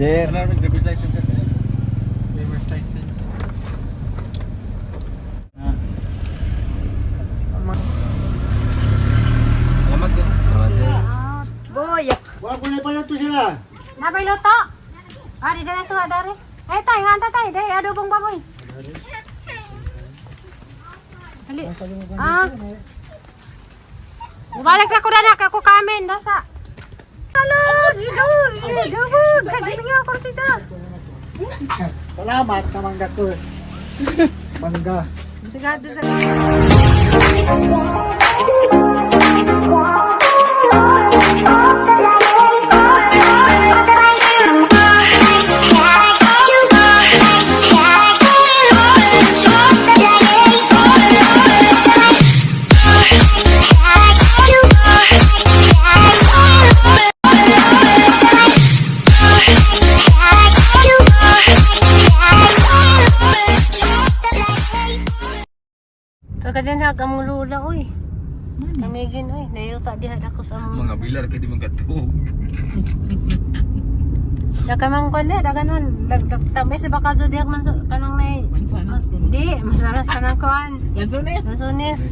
Sir. Ano ang driver's license, sir? Driver's license. Ah. Salamat din. Salamat, sir. Boy. Wa ko na pala to sila. Nabay luto. Ah, di dali suwa dari. Eh tay, nga tay, day adobong baboy. Dali. Ah. Balik na ko na ako kamin dasa. Halo, gido, gido, kagibinga ako sisa. Salamat sa mangga ko. Mangga. Sigado sa. So kadin ha kamong lula oy. Kamigin oy, nayuta diha ako sa among. Mga bilar kay di magkatuog. Dakamang kon eh, daganon. Lagtagtabay sa baka so diha man sa kanang nay. Mansanas po. Di, masalas kanang kuan. Lansones! Lansones.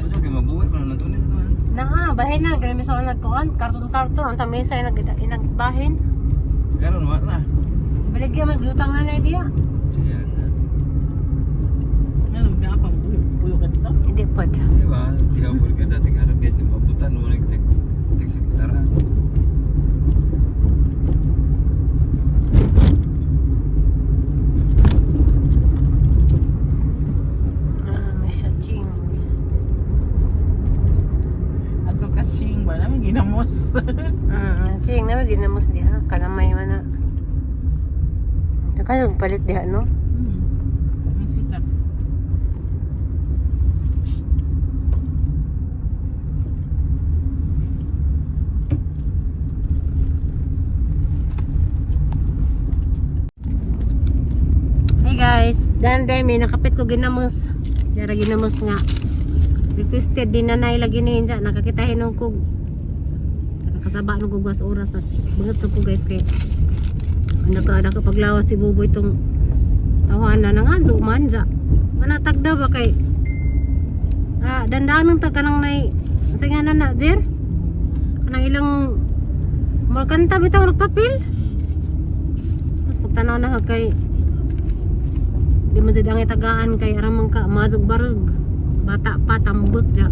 Ano kay mabuhay pa na tunis no. Naa, bahin na ganun sa nagkuan, karton-karton ang tamesa ay nag inagbahin. Karon wa na. Baligya magyutang na na diha. Ayan na. Ano, napa, puyo ka dito? Hindi pod. Di ba? Di ka pud ka dating harap guys, di mabutan mo nag tek tek sa gitara. Ah, may siya ching. Ato ka sing ba namin ginamos. Ching na ginamos diha, kalamay man na. Tagalog palit diha no? May sitak. Hey guys, dan may nakapit ko ginamos. Jara ginamos nga. Requested din nanay lagi ni inja nakakita hinong kog nakasaba nung kog was oras at bangat sa ko guys kay naka nakapaglawas si Buboy tong tawanan na nga zo manja. Manatagda ba kay ah dandanon ta kanang nay sa nga na na Jer? Kanang ilang malkanta bitaw nagpapil. Sus pagtanaw na ka kay di man jud ang itagaan kay aramang ka mazog barog. Bata pa tambok ja.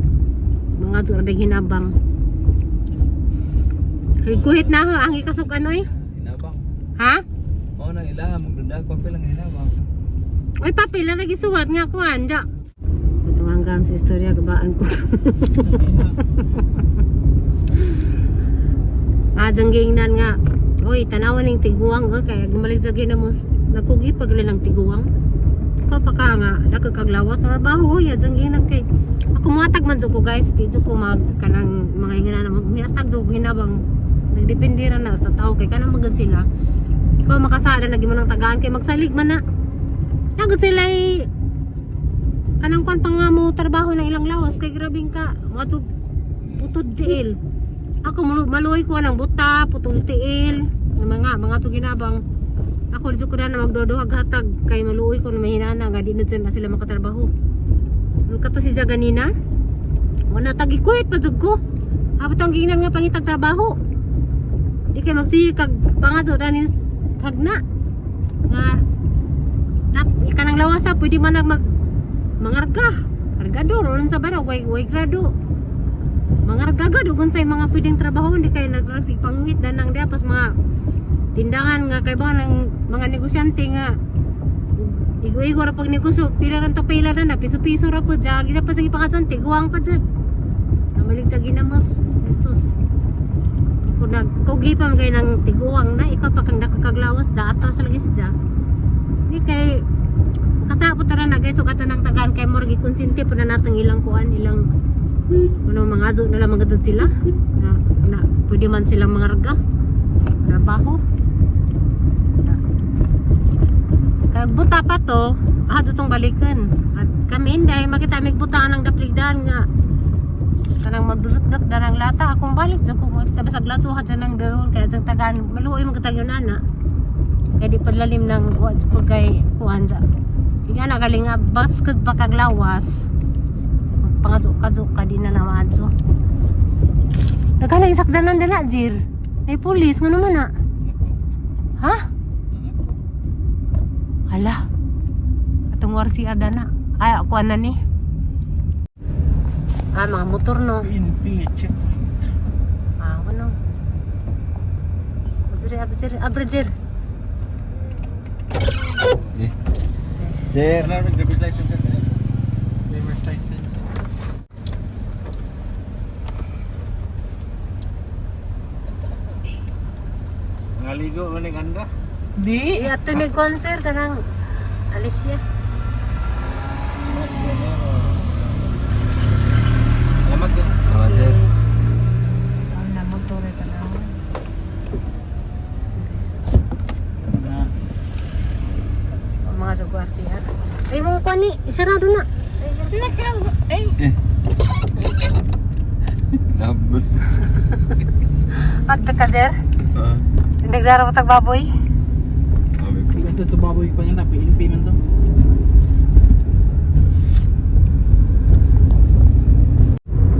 Mga jud ra hinabang. Higuhit na ho ang ikasok anoy. Hinabang. Ha? Mao nang ilaha magdudag papel ang hinabang. Oy papel na lagi suwat nga kuan ja. Ito ang gam sa istorya gabaan ko. Ah, jang giingnan nga. Oy, tanawan ning tiguang oy kay gumalig sa ginamos nagkugi pag lang tiguang. Ikaw pa ka nga nagkakaglawas sa trabaho oy, jang giingnan kay ako muhatag man jud ko guys, di jud ko mag kanang mga ingana na magmihatag jud ko hinabang nagdepende ra na sa tao kay kanang magud sila. Ikaw makasada lagi mo nang tagaan kay magsalig man na. Nagud sila ay kanang kwan pa nga mo trabaho ng ilang lawas kay grabing ka matug putod tiil. Ako maluoy ko ng buta, putol tiil, ng mga mga to ginabang. Ako dito ko na magdodohag hatag kay maluoy ko na mahinana nga di na dyan na sila makatrabaho. Ano ka to si Jaganina? Wala tagikuit pa jud ko. Abot ang giingnan nga pangitag trabaho. Di kay magsige kag pangato danis kagna. Nga nap ikanang lawasa pwede man nag mag mangarga. Kargador o sa baraw way way grado. Mangarga gad ug unsay mga pwedeng trabaho hindi kay nagragsig panguhit danang diha pas mga tindahan nga kay ba ng mga negosyante nga igo-igo ra pag negosyo pila ran to pila na na piso-piso ra po jagi pa sa ipangatuan tiguang pa jud namalig ta ginamos Jesus ako nagkugi pa magay ng tiguang na ikaw pa kang nakakaglawas daata sa lagi siya di kay makasabot ra na guys sugatan ng tagaan kay murag ikonsinti po na natang ilang kuan ilang ano mga azo na lang mga sila na, na pwede man silang mga raga trabaho kag buta pa to ah tong balikan at kami inday makita mig buta ng dapligdan nga kanang magdurot danang lata akong balik jud ko magtabas ag latso ha ng daon kaya jang tagaan maluoy man katag yun ana. Kay di padlalim ng wa pa kay kuan sa. Nga na galing nga bas kag pakaglawas. Magpangadso ka di na namadso. Naghala isakdanan dala jir. May pulis ngano man na? Ha? Hala. Atong warsi adana. Ay ako na ni. Ah, mga motor no. PNP checkpoint. Ah, ano? Abrir, abrir, abrir. Eh. Sir, driver's license, sir. Driver's license. Mga ligo, uling anda. Di. Eh, ato may concert kanang Alicia. Salamat din. Salamat, sir. Ang na motor ito na. Na. Ang mga sa Garcia. Ay, mong kuan ni, isarado na. Ay. Eh. Labot. Pagka ka, sir. Ah. Nagdara mo tag baboy. Sabi ko. Kasi ito baboy pa niya, PNP man to.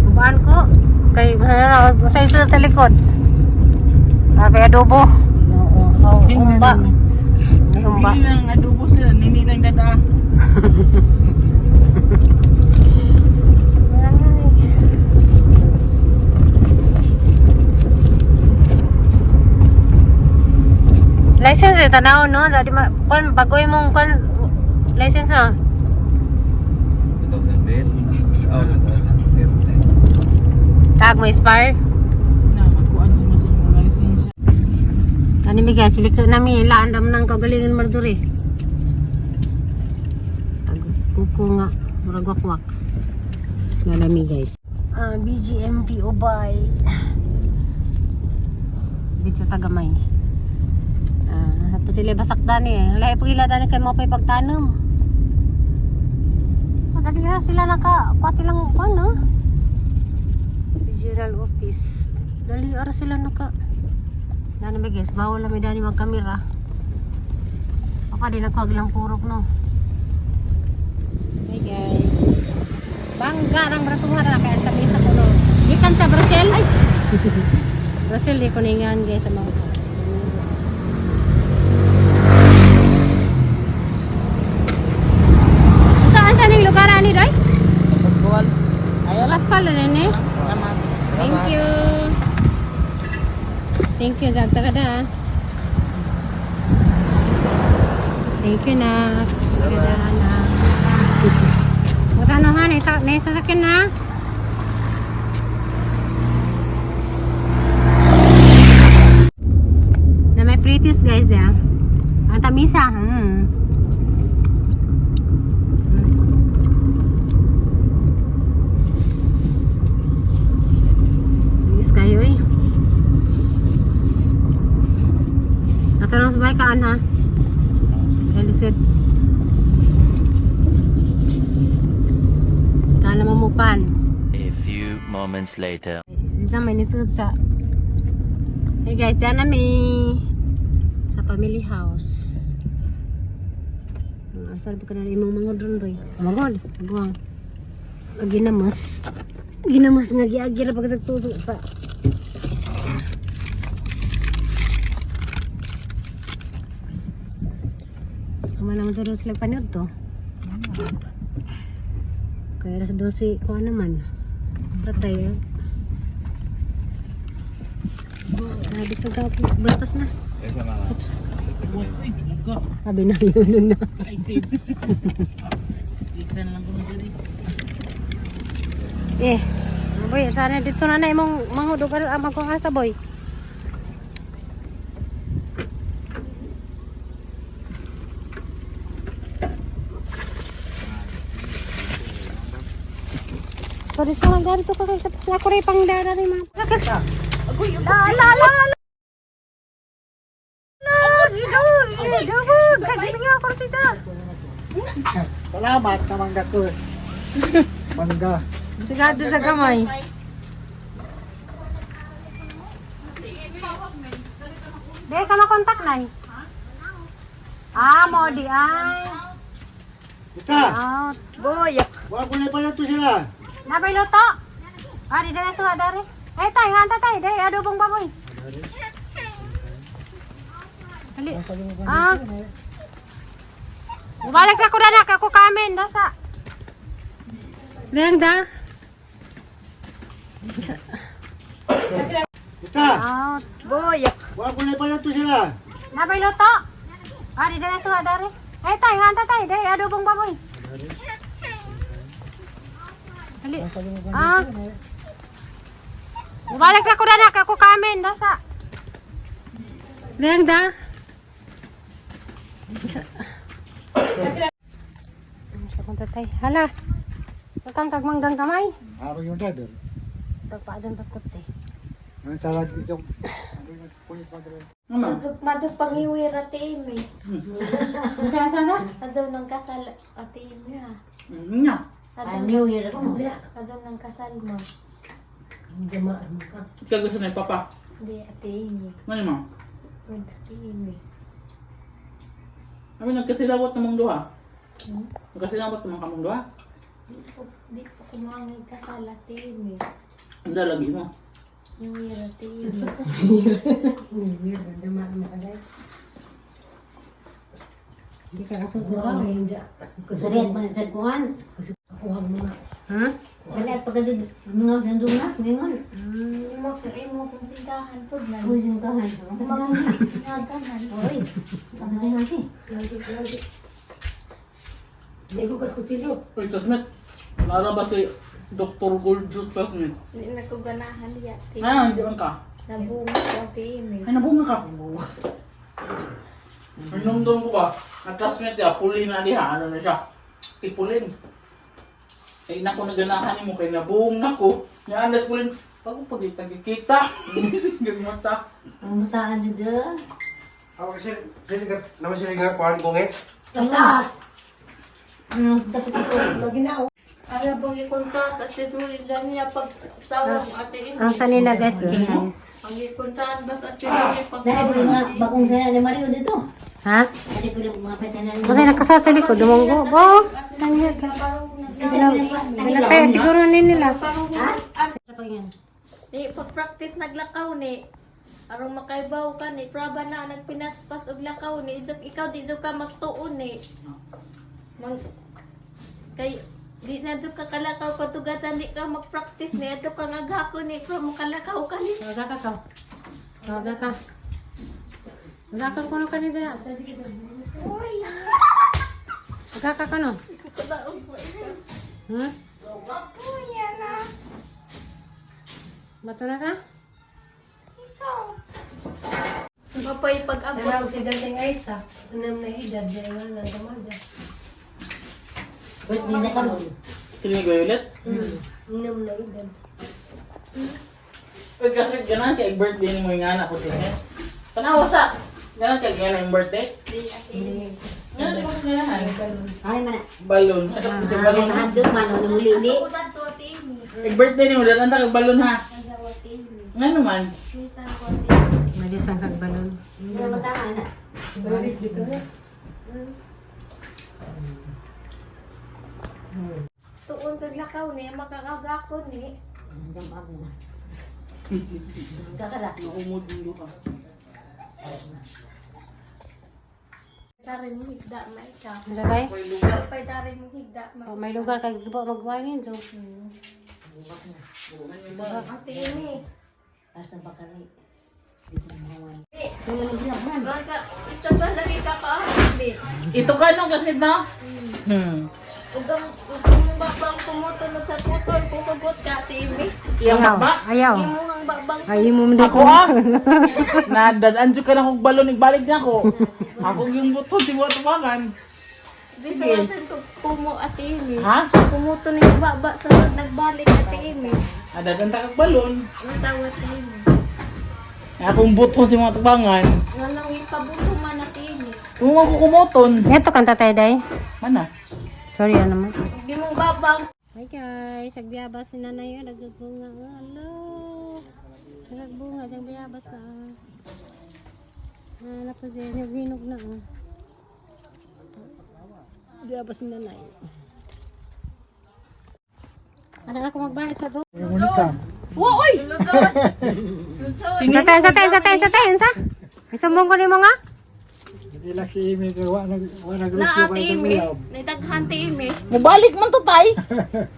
Ubaan ko. Kay sa isa sa likod. Sabi adobo. Oo, oh, humba. May humba. Hindi lang adobo sila, nini lang dada. Ay. License eh, tanaw no? Sa di ma, kon, bagoy mong kon, license na. 2010. Oh, 2010. Tag mo expire. Na, magkuhan mo sa mga lisensya. Ano mi guys, silik nami ilaan dam nang kagalingan Marjorie. Tag kuko nga, murag wakwak. Nalami guys. Ah, BGMP Ubay. Dito tagamay. Ah, tapos sila basakdan eh. Lahi pag ila dani kay mo pa'y pagtanom. Madali na sila naka, kuha silang kuha no? Regional office. Dali ara sila naka. Dani ba guys, bawal lang may dani magkamera. Baka di nagkuhag lang purok no. Hey guys. Bangga rang bratuhan ra kay ang tabi sa kuno. Gikan sa Brazil. Ay. Brazil di kuningan guys sa mga. Saan sa ning lugar ani day? Pascual. Ayaw lang. Pascual na ni. Tama. Thank you. Thank you, Jagta ka da. Thank you na. Ganda na. Magkano ha? Naita, naisasakyan na. Na may pretties guys ya. Ang tamisa. Tamis kayo eh. Natanong sabay kaan ha. Elisod. Kaan naman mupan. A few moments later. Isa may nisod sa. Hey guys, dyan nami sa family house. Asal pa ka na imong mga dron boy. Mangod, guwang. Ginamos. Ginamos nga giagi ra pagkatugtog sa. Kuma naman sa sila panood to. Kaya alas 12 ko naman. Patay. Nabit sa gapo. Batas na. Oops. Ay, dumuga. Sabi na yun na. Ay, tip. Isa na lang bumili. Eh. Boy, sana dito na na imong manghudog ang magkuha sa boy. Pwede sa mga ganito ka kasi tapos ako rin pang dara rin mga kakas. Agoy, La la la la. La, gidog, gidog, kagiming ako siya. Salamat kamang dakor. Bangga. Sigado sa gamay. Dahil ka makontak, Nay. Ah, mo di ay. Ita! Out. Wa ko na pala to sila. Nabay luto. Ah, di dere suha dere. Ay tay, nga tay, day adobong baboy. Dali. Ah. Balik na ko danak ako kamin dasa. Beng da. Ita! Out. Wa ko na pala to sila. Nabay luto. Ah, di dere suha dere. Ay tay, nga tay, day adobong baboy. Dali. Ah. Balik na ko danak ako kamin dasa. Beng da. Ano siya kung tatay? Hala. Kakang kagmanggang kamay. Araw yung driver. Pagpaadyan pas kutsi. Ang salad ito. Madus pangiwir ate Amy. Sa sa sa? Adaw ng kasal ate Amy ha. Nga. Adaw, adaw ng kasal mo. Ikaw gusto na yung papa. Hindi ate Amy. Ano mo? Good ate Amy. Kami nagkasilawot namang duha. Nagkasilawot namang kamong duha. Di ko kumangay kasal ate Amy. Ang dalagi mo. New Year ate Amy. Hindi ka kasubukan. Kusulit man sa kuan. Ha? Kani at pagka mga sa dunas mingon. Imo imo kung tindahan po na. Uy, yung kahan. Kasi Nagahan. oy. Kasi nanti. Uy, classmate. Naara ba si Dr. Goldroot, classmate? Hindi na ko ganahan di ate. Ah, hindi man ka. Nabunga ko ate Amy. Ay, nabunga ka. Anong ko ba? Ang classmate niya, puli na diha. Ano na siya? Tipulin. Ay, nako, naganahan mo kay nabung nako. Nga andas pulin. Bago pagkita kita. Sige mata. Ang mataan jud. Ako kasi sila naman sila nga kuan ko nge. Tasas. Ang dapat ito. Ala bang ikuntahan at si Julie niya pag tawag ate Amy. Ang sanina guys, oh, nice. Ang ikuntahan bas ate Amy pag Dahil po yung mga bagong sana ni Mario dito. Ha? Dahil po yung mga petsa na Kasi nakasal sa likod, dumunggo. Bo, saan niya ka? Pinatay, siguro ni nila. Ni pag-practice naglakaw ni aron makaibaw ka ni praba na nagpinaspas og lakaw ni idok ikaw di daw ka magtuon ni mang kay di na daw ka kalakaw patugatan di ka mag-practice ni adto ka ngagako ni pro makalakaw ka ni. Waga ka ka. Waga ka. Waga ka kuno ka ni Zaya. Waga ka kuno. Bato na ka? Mapay pag-abot. Birthday na karon. Tinig Violet? Uy, kasi ganahan kay birthday ni mo yung anak ko, classmate. Tanawa sa! Ganahan kay ganahan yung birthday? Di ate Amy. Ganahan di mo ganahan. Ay man. Balon. Ano ko balon ha? Handog man ano muli ni. Ako to ate Amy. Kay birthday ni mo, dala kag balon ha. Adaw ate Amy. Nga naman. Kisan ko ate Amy. Malisang sagbalon. Hindi na mataan na. Tuon kag lakaw ni makakagako ni. Kakala. Naumod yung duha. Dari mo higda maika. Ano tay? May lugar. Pay dari mo higda ma. Oh, may lugar kag gibo magbuhay ninyo. Ate Amy. Basta bakari. Baka ito ba lagi ka pa di. Ito ka no, classmate no? Hmm. Ug ang ug ang babang tumutunod sa putol kukugot ka ate Amy. Iyang baba. Ayaw. Imuhang babang Ay mo man Ako ah! Nadadaan ka na kong balon, igbalik na ako. Ako yung buto, si Buhat Tubangan. Bisan ko kumo ate Amy. Ha? Kumuto ni baba sa nagbalik ate Amy. Nadadaan ta kag balon. Ang tawa ate Amy. Akong buto si mga tubangan. Walang ipabuto man ate Amy. Kung ako kumuton. Neto kang tatay day. Mana? Sorry ano naman. Ug imong babang Hi guys, nagbiyabas si nanay yun, nagagbunga. Oh, hello. Nagagbunga, siyang biyabas na. Ah, ko siya, naginog na. Oh. Di ba si nanay? Ano na ako magbayad sa do? Monica. Wa oy. Sa tayo, sa tayo, sa tayo, sa tayo, sa? Isumbong ko ni mo nga? Hindi lang si Amy kay wa nag wa nag Na Ate Amy, naitaghan ti Amy. Mubalik man to tay.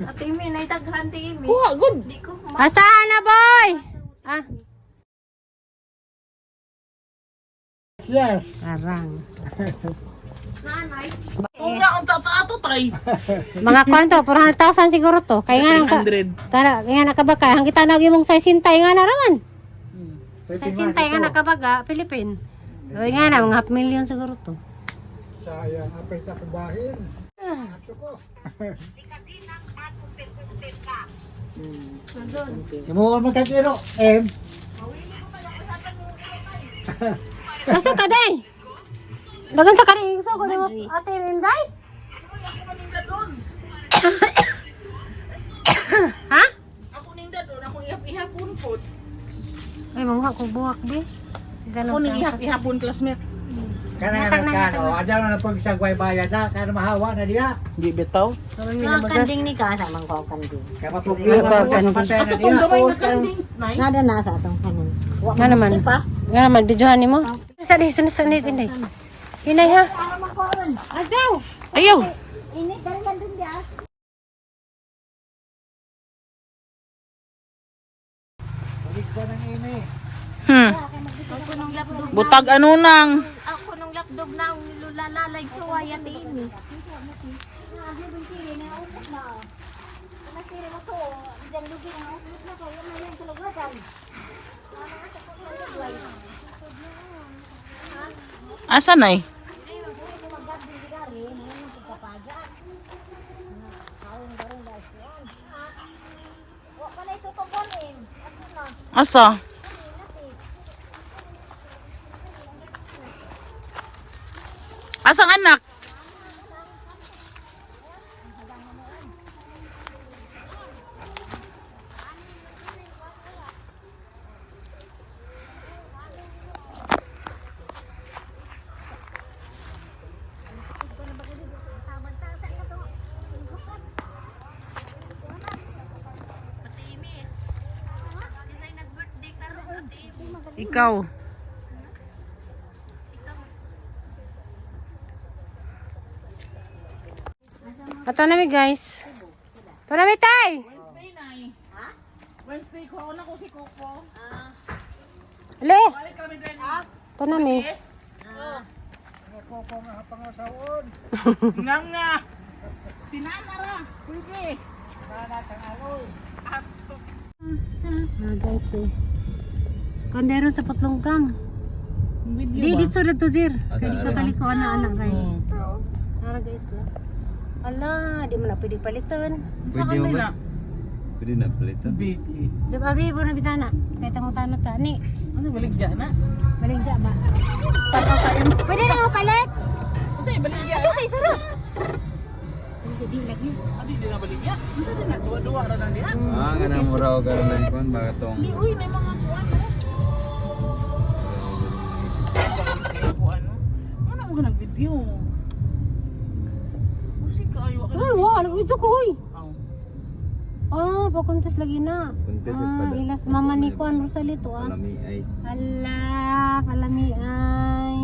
Ate Amy, naitaghan ti Amy. Kuha good. Di ko Asaan na, boy? Ah, Yes. arang. Nanay. Kung nga ang tata to tay. Mga kwanto, 400,000 siguro to. Kaya nga nang ka, 300. kaya nga nakabaka, ang kita na imong size hintay nga na raman. Size hintay nga nakabaga, Philippine. Oy nga na, mga half million siguro to. Sayang apay ta bahin. Ato ko. Imo man ka kiro. Em. Basta ka day. Dagan sa kaning igso ko nimo ate Inday. Ha? Ako ning dadon, ako ihap-ihapon po. Ay mamuha ko buhak bi. Ako ning ihap-ihapon classmate. Kana Natag na, nga kano, adya na pag sa bayad na kana mahawa na diha. Di bitaw. Mga kanding ni ka, sa mga kanding. Kaya mapugli na patay na Asa diha. tong gamay nga kanding, nay? Nada na sa atong kanin. Wa Nga naman. Pa? Nga naman videohan nimo. Sa di sunod sunod Inday. Inday ha. Ajaw. Ayaw. Ini dari lang dun dia. Balik ka ng Amy. Ako nung lapdog na. Butag ano nang. Ako nung lapdog na ang nilulalalay suway Ate Amy. Asa nay? Asa? Asang anak? Ate Amy. Dinay nag-birthday karon Ate Amy. Ikaw. Ato na mi guys. Ato na mi tay. Wednesday nay. Wednesday ko na ko si Coco. Ale. Balik kami din. Ato na mi. Yes. Koko nga pangasawon. Nga nga. Si Nana ra. Pwede. Ato. Ah guys eh. Kondero sa Putlongkam. Video Di dito dito zir. Asa, Dito ara? kaliko ana ana kay. Ara guys. eh. Ala, di mo na pwede palitan. Pwede mo ba? Pwede na palitan. Biki. Di ba abi na bitana? Kay tamo tano ta ni. Ano baligya na? Baligya ba? Pwede na ako palit. Kasi baligya. Ito sa isara. Di lagi. Adi di na baligya. Unsa din na duwa-duwa ra na diha. Ah, nga na mura og karon ng kuan baka tong. Di uy may mga kuan no. Kuan no. Ano mo nag video? Usi kaayo ka. Uy, wow, ano ito ko uy. Aw. Ah, pakuntas lagi na. Kuntes Ah, pada. ilas mama ni Juan Rosalito ah. Palami ay. Ala, palami ay.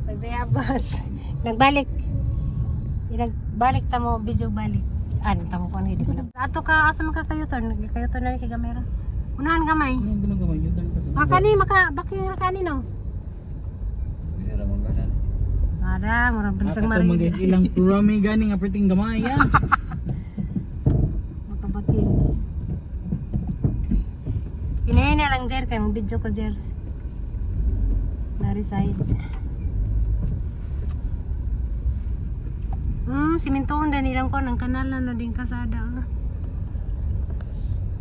May bayabas. Nagbalik. Nagbalik ta mo video balik. Ano tamo ko hindi ko na. Ato ka asa man ka kayo turn, kayo turn na ni kay gamera. Unahan gamay. Ano ginagawa niyo tan Ah, kani maka baki ra kani no. Pwede ra man kanan. Ada, murag bilisang Katong mari. mga ilang rami gani nga perting gamay ya. Makabaki. Pinahin na lang Jer kay mo video ko Jer. Dari side. Simintoon din ilang ko ng kanal na din kasada. Ah.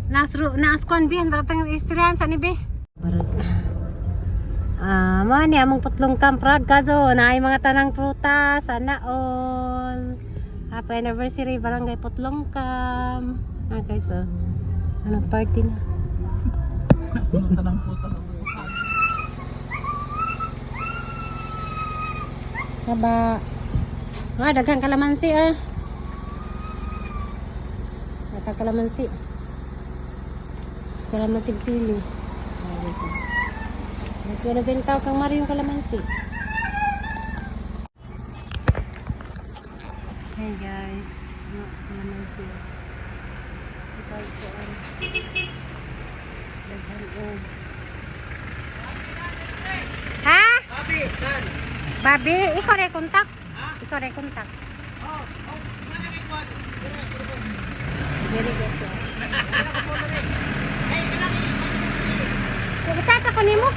Nasro naaskuan bi ang ratang istoryahan sa ni bi. Barag. Ah, mo ni among putlong kamprad kazo naay mga tanang prutas sana all. Happy anniversary Barangay Putlong Kam. Ah, guys, oh. Ano party na. Ano tanang puta sa busa. Kaba. Ah, daghang kalamansi ah. Daghang kalamansi. Kalamansi sili. Ah, guys, ah. Nagkuha na dyan tao kang Mario yung kalamansi. Hey guys, ano, kalamansi. Ikaw po ang daghan og. Ha? Babi, ikaw re kontak. Ikaw re kontak. Very good. Chat ako nimo.